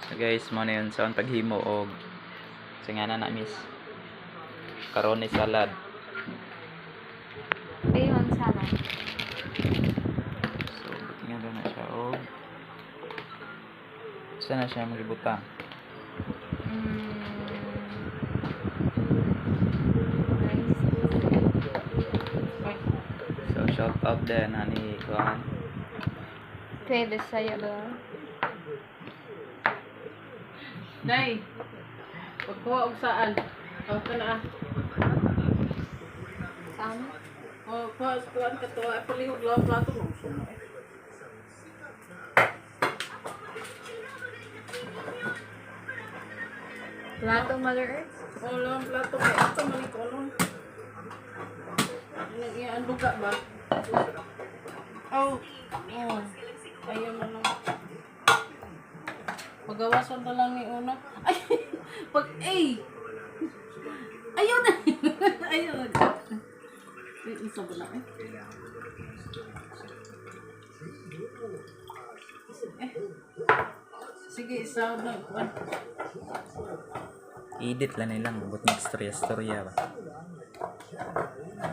So guys, mo na yun sa akong paghimo og sa nga na miss. Macaroni salad. Bacon salad. So butingan na siya og saan na siya magibutang? Rice. Ay, So shout out din ani kuan. Pwede sa'yo ba? Day. Pagkuha og saan? Oh, kana ah. Saan? Oh, kuha kuhaan ka to. Ay, palihog lang plato mo. Suma eh. Plato, Mother Earth? Oh, lang plato kay ato man ko nun. Nang iya ang duga ba? Oh. Oh. Ayaw man lang. Pagawasan na lang ni una. Ay, pag ay. Ayaw na. Ayaw na. Ay, isa ba na eh? Eh. Sige, isa na. Kuwan. Edit lang nilang but next storya storya ba.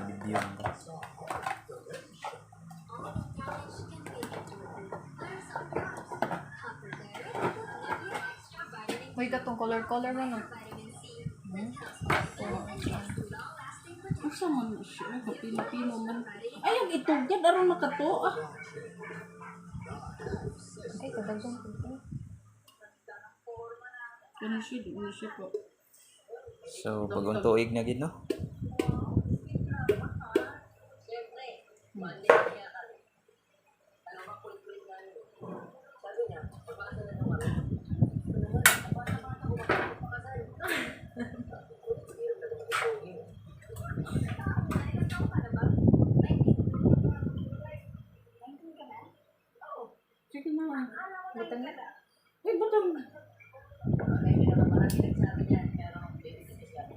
Video lang ko. Uy, katong color-color man. Oh. Asa man na siya? Ay, Pilipino man. Ay, ang itugad. Aron nakato. Ah. Ay, kadagdag ko. Ano siya? Di mo siya po. So bagong tuig na gid no. Sige na. Butang na. Ay, butang.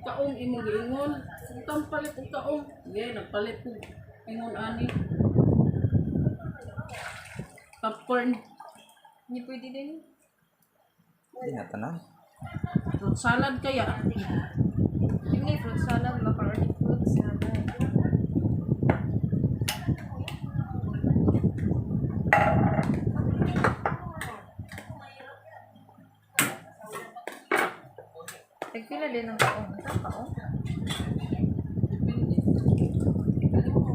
Kaong imong giingon. Butang palit og kaong. Sige, nagpalit ko. Ingon ani. Popcorn. Hindi pwede din. Di na tanan. Fruit salad kaya. Hindi, fruit salad. Macaroni fruit salad. Nagpila din ang kaong. Ito, kaong? Depende.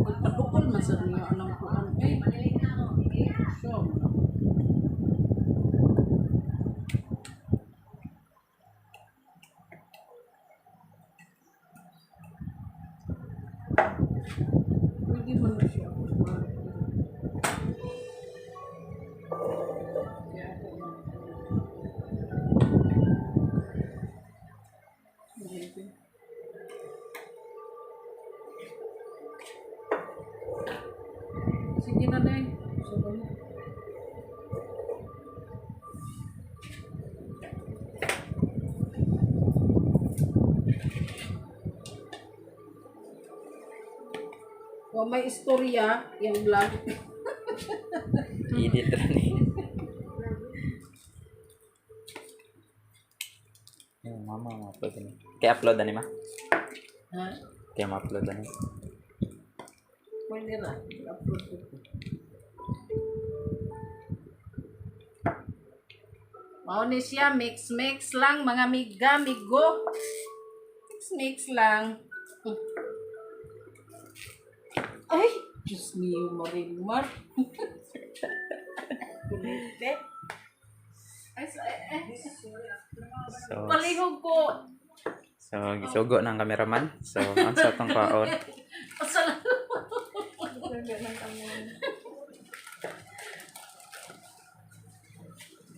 Pagpadukol man sa niyo anang kuan. Eh. So, pwede man na siya. Kaya ako man. Hindi. Sige na, Day. Sige na. Wa may istorya yung vlog. Edit ra ni. Yung mama ma-upload ni. Kaya upload ani ma? Ha? Kaya ma-upload ani. Pwede ra. I-upload ko to. Mao ni siya, mix-mix lang mga miga, migo. Mix-mix lang. Ay, Diyos mio, Marimar. Kulite. Ay, ay, ay. So Palihog ko. so gisugo ng cameraman. So unsa tong kaon? Asa lang. Nagpila ng kaong.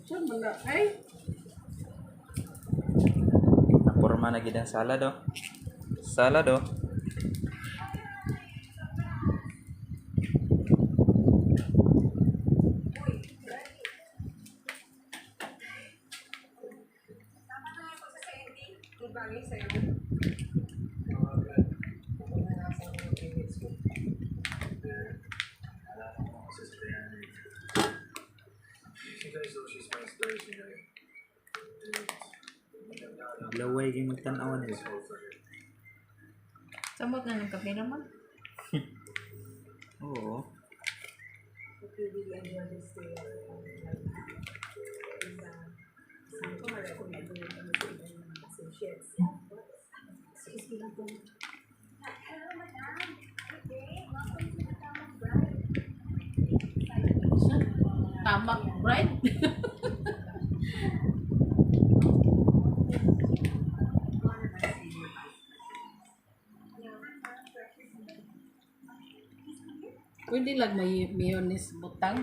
Siya man na, ay. Porma na gid ang salad oh. Salad oh. Laway gyud magtan-aw nila. Samot na ng kape naman. Oo. Tamak bride. Pwede lang may mayonnaise butang.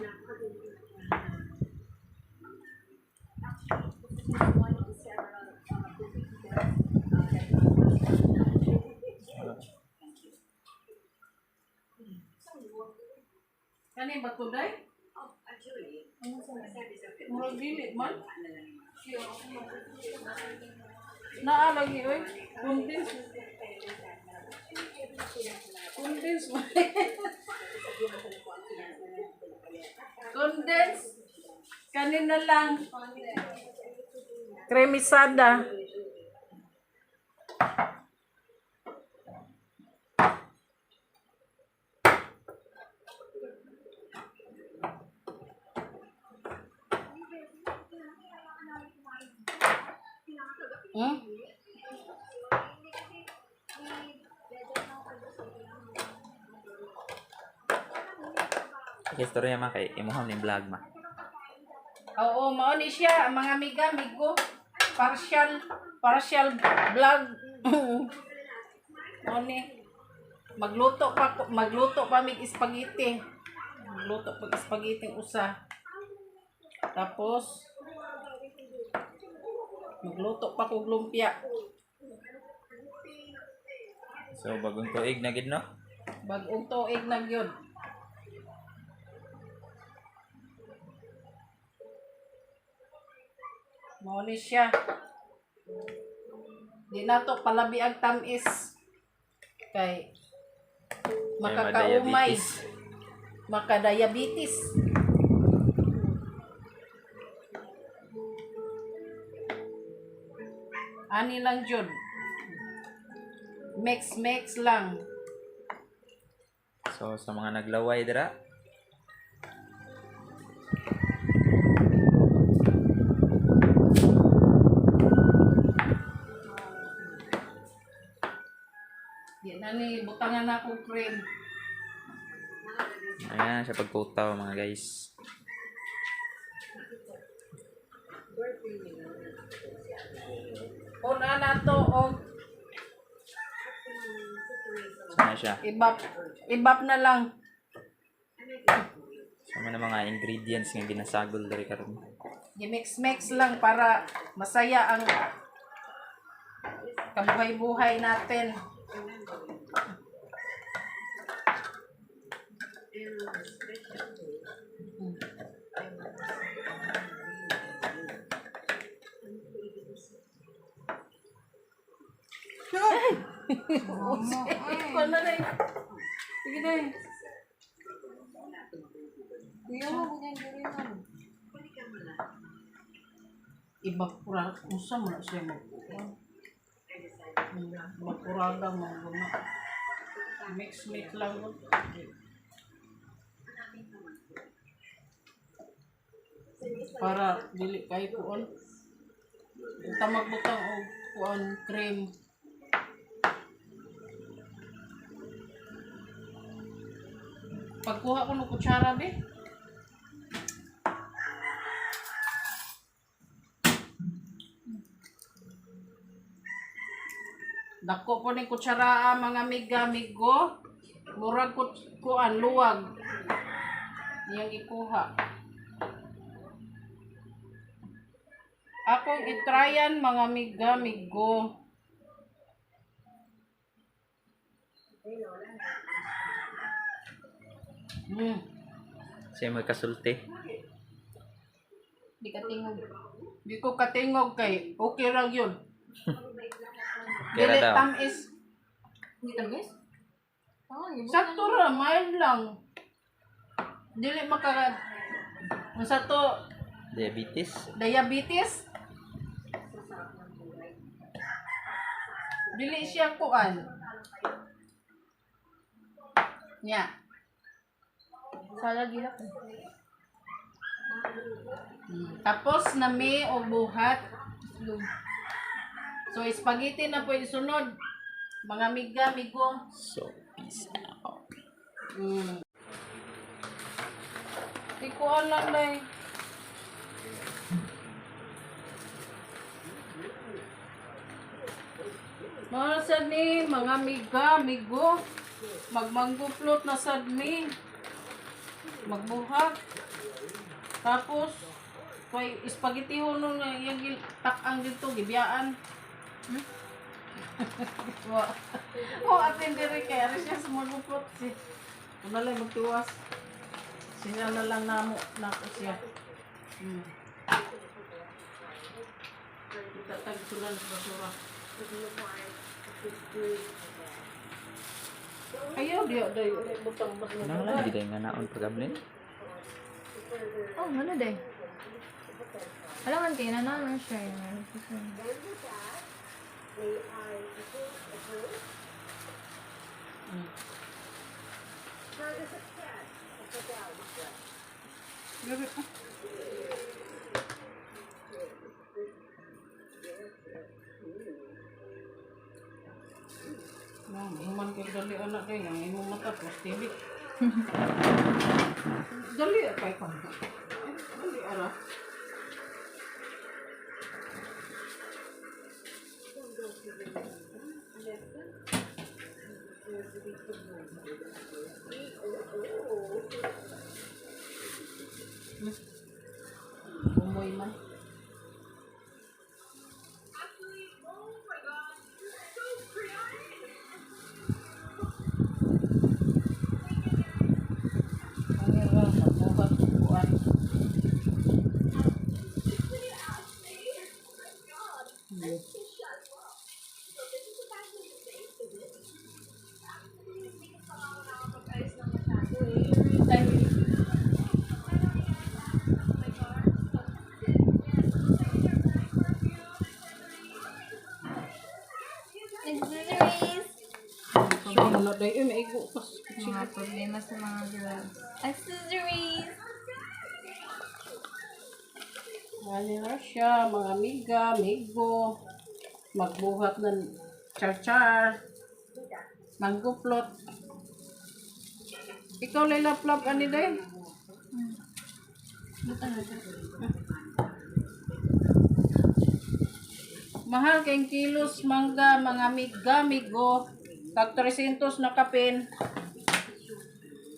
Kani ba to, day? Murag dili man. Naa lagi oy. Condense. Condense man. Condense. Kanina lang. Cremisada. Istorya ma kay imuham ni vlog ma. Oo, mao ni siya ang mga amiga, amigo. Partial partial vlog. Mao ni magluto pa mig spaghetti. Magluto pag spaghetti usa. Tapos magluto pa kog lumpia. So bagong tuig na gid no? Bagong tuig na gyud. Mao ni siya. Di nato palabi ang tamis kay makakaumay, madiabetes. makadiabetes. Ani lang jud. Mix mix lang. So sa mga naglaway dira, Di na ni butangan na akong cream. Ayan siya pagkutaw mga guys. Una na to og Sana siya. ibap ibap na lang. Sa mga mga ingredients nga ginasagol diri karon. I-mix mix lang para masaya ang kabuhay-buhay natin. Ikaw na rin. Sige na eh. Kuya mo, ganyan gawin mo. Ibapura, unsa mo na siya magkuha. Mapuraga mo guna. Mix mix lang mo. Para dili kay kuon. Unta magbutang og kuon cream. Pagkuha ko ng kutsara be. Dako po ni kutsara ah, mga amiga, amigo. Murag kuan luwag. Niyang ikuha. Akong itryan mga amiga, amigo. Siya magkasulti. Di ka tingog. Di ko katingog kay okay ra yun. Kaya Dili daw. tamis. Hindi tamis? Oo, oh, Sakto ra, mild lang. Dili maka unsa to Diabetes. diabetes? Dili siya kuan. Nya. Salad gila ko. Tapos na mi og buhat. So spaghetti na po isunod. Mga miga, migo. So, peace out. Di ko alam day. Mga sad ni, mga miga, migo. Magmanggo float na sad mi. Magbuhat. Tapos, kay spaghetti ho nun nga iyang takang dito, gibiyaan. Wa. Oh, atin diri kay ari siya sa mango float si. Una lang magtiwas. Siya na lang namo nako siya. Kita tag sulan sa basura. Ayaw diya dayo butang basura. Ano lang, hindi nga naon pagablin? Oh, ano day? Alam man kayo, nanalo siya. Eh. Grabe pa. No, human kay dali anak kay ang imong mata plus TV. Dali kay kon. Dali ara. Umoy man. Ang ira magbuhat og kuan. Accessories! So, wala day eh, maigo ka. Mga problema sa mga girls. Accessories! Ano na siya, mga miga, migo, magbuhat ng char-char, mango float. Ikaw, Leila Plop, ano day? Mahal kayong kilos mangga, mga miga, migo. Tag 300 na kapin.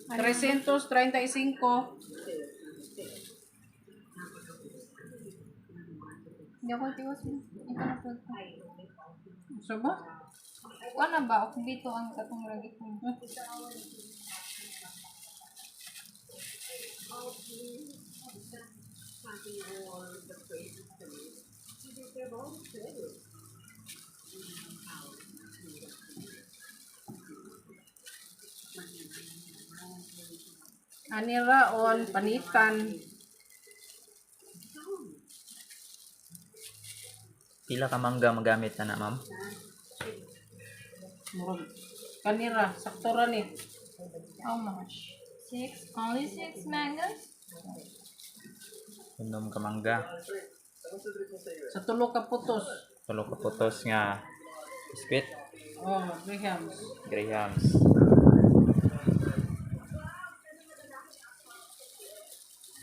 335. Hindi ako tiwas mo. Ikaw na po. So ba? Wala ba? Ako dito ang katong lagi ko. Aniraon, panitan. Pila ka mangga magamit na na, ma'am? Murag. Kanira, sakto ra ni. How much? Six? Only six mangoes? Unom ka mangga. Sa tulo ka putos. Tulo ka putos nga biskwit, Oh, grahams. grahams.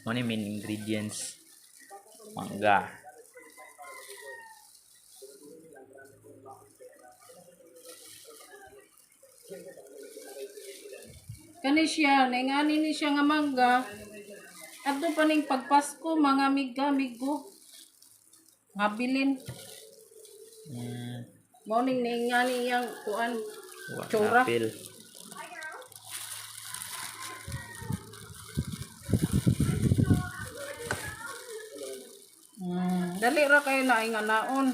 Ano yung main ingredients? Mangga. Kani siya, naingani ni siya nga mangga. Adto pa ning pagpasko, mga miga, migo. Habilin. Mao ning naingani iyang kuan. Wa Tsura. apple. Dali ra kayo na inganaon.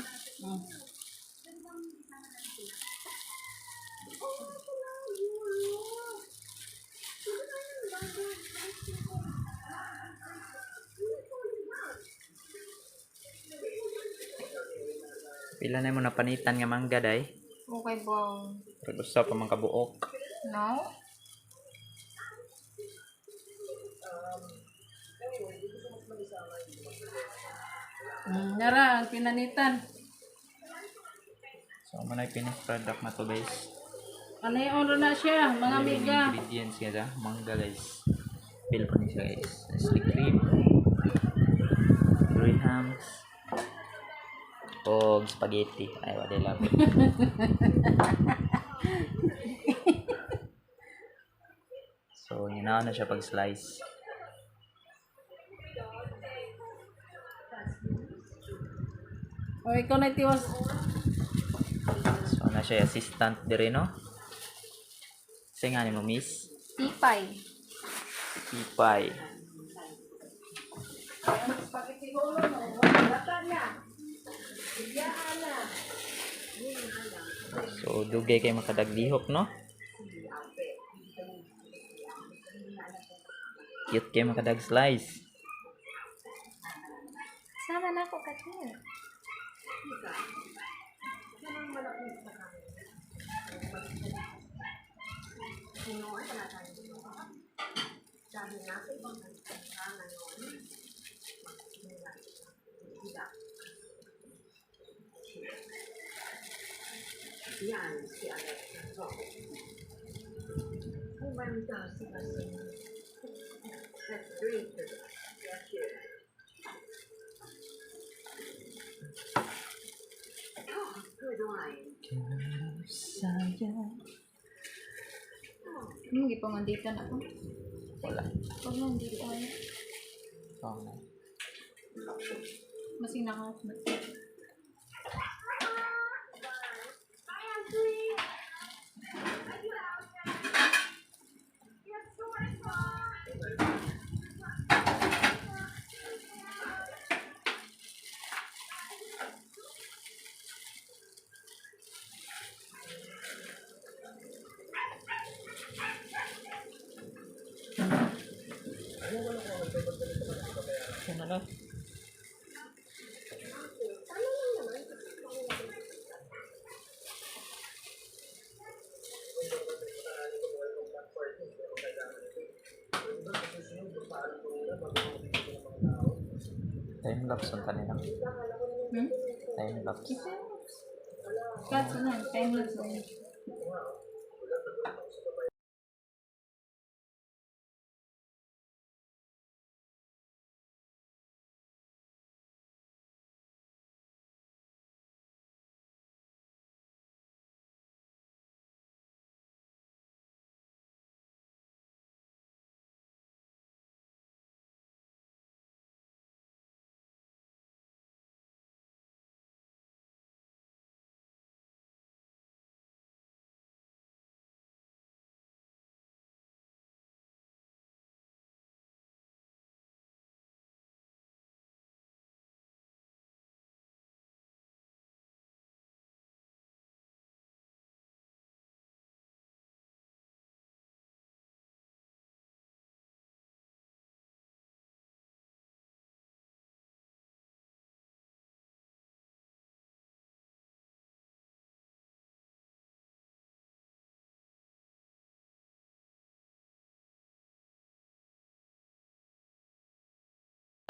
Pila na mo napanitan nga mangga day? Oh, kay Bong. Pero usa pa man kabuok. No? Nara, ang pinanitan. So mo na finished product na to, guys. Ano yung oro na siya, mga Yung amiga. ingredients nga siya, mangga, guys. Pil po ni siya, guys. Nestle cream. Grahams. Og spaghetti. Ay, wala lang. So, yun na siya pag slice. O, ikaw na tiwas. So, na siya assistant dire, no? Kasi nga ni mo, miss. Tipay. Pipay. So, dugay kay makadaglihok, no? Cute kay makadag slice. Sama na ako katil. Ano gipanganditan ako? Wala. Panganditan. Oo na. Masing naka Ano na? Time lapse ang kanila. Hmm? Time lapse. Cut na. Time lapse na yun.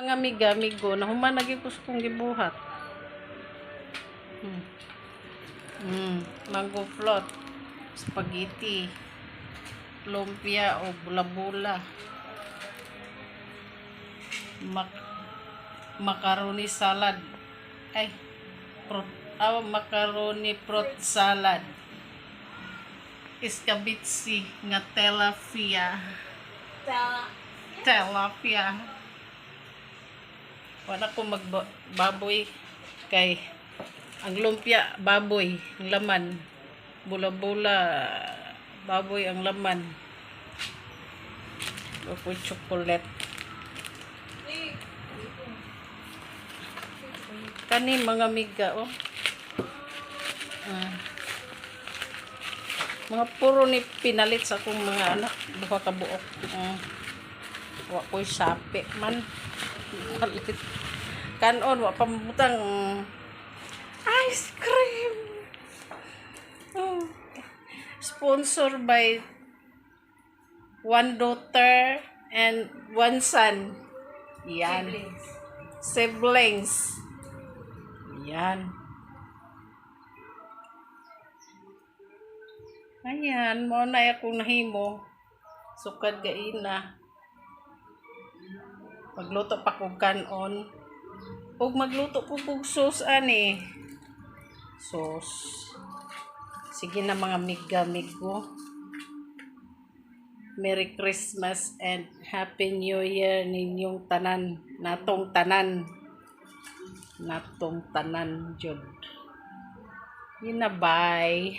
Mga amiga, amigo, nahuman lagi ko sa kong gibuhat. Mango float, spaghetti, lumpia o bula-bula, macaroni salad. Ay, macaroni fruit salad. Iskabitsi nga tilapia. Tilapia. Wala ko magbaboy kay ang lumpia baboy ang laman. Bula-bula baboy ang laman. Ako chocolate. Kani mga miga oh. Ah. Mga puro ni pinalit sa akong mga anak duha ka buok. Wa ko'y sapi man. Palit. Kanon wa pambutang ice cream. Oh. Sponsor by one daughter and one son. Yan. Siblings. Siblings. Yan. Ayan, mo na akong nahimo. Sukad gaina. Magluto pa kog kanon. Ug magluto ko kog sauce ani. Sauce. Sige na, mga miga-migo. Merry Christmas and Happy New Year ninyong tanan. Natong tanan. Natong tanan, jud. Yun na, bye.